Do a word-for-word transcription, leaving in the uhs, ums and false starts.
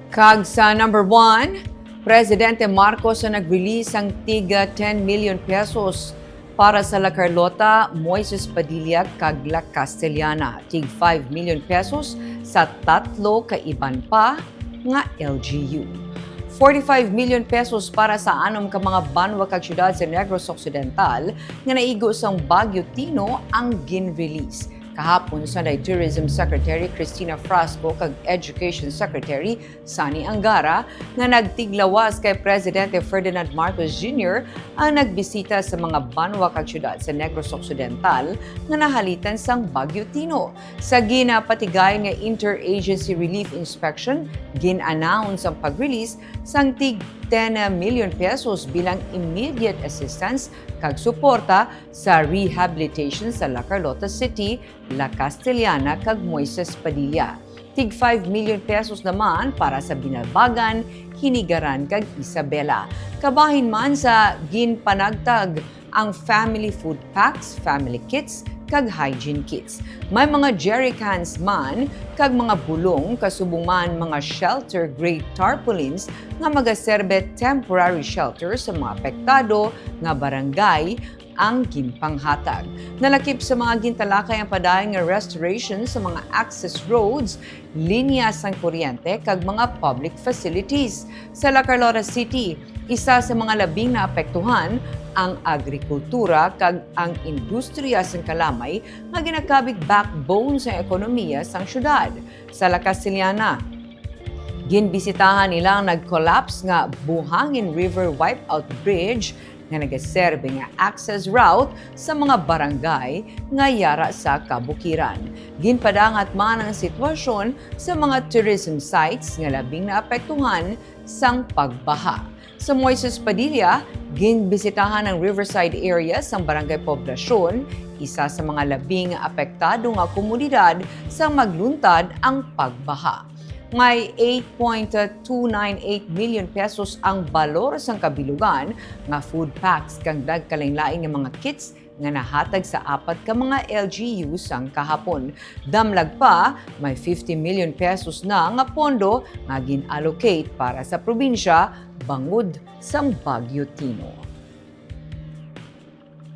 Kag sa number one, Presidente Marcos ang nag-release sang tiga ten million pesos para sa La Carlota, Moises Padilla, kag La Castellana, tig five million pesos sa tatlo ka iban pa nga L G U. Forty-five million pesos para sa anom ka mga banwa kag syudad sa Negros Occidental nga naigo sang Bagyo Tino ang gin-release. Kahapon, Sunday, Tourism Secretary Cristina Frasco kag Education Secretary Sonny Angara, nga nagtiglawas kay Presidente Ferdinand Marcos Junior, ang nagbisita sa mga banwa kag syudad sa Negros Occidental nga nahalitan sang Bagyo Tino. Sa ginapatigayon nga interagency relief inspection, gin-announce ang pag-release sang tig ten million pesos bilang immediate assistance kag suporta sa rehabilitation sa La Carlota City, La Castellana, kag Moises Padilla. Tig five million pesos naman para sa Binalbagan, Hinigaran, kag Isabela. Kabahin man sa ginpanagtag ang family food packs, family kits, kag hygiene kits. May mga jerry cans man kag mga bulong, kasubong man mga shelter-grade tarpaulins nga magaserbe temporary shelter sa mga apektado nga barangay ang ginpanghatag. Nalakip sa mga gintalakay ang padayon nga restoration sa mga access roads, linya sang kuryente, kag mga public facilities. Sa La Carlota City, isa sa mga labing naapektuhan ang agrikultura kag ang industriya sang kalamay nga ginakabig backbone sa ekonomiya sang syudad. Sa La Castellana, ginbisitahan nila ang nag-collapse nga Buhangin River Wipeout Bridge nga nagaserbe nga access route sa mga barangay nga yara sa kabukiran. Ginpadangat man ang sitwasyon sa mga tourism sites nga labing naapektuhan sang pagbaha. Sa Moises Padilla, ginbisitahan ang Riverside area sang Barangay Poblacion, isa sa mga labing apektado nga komunidad sang magluntad ang pagbaha. May eight point two nine eight million pesos ang balor sang kabilugan nga food packs kag nagkalainlain nga mga kits nga nahatag sa apat ka mga L G U sang kahapon. Damlag pa, may fifty million pesos na nga pondo nga gin-allocate para sa probinsya bangod sang Bagyo Tino.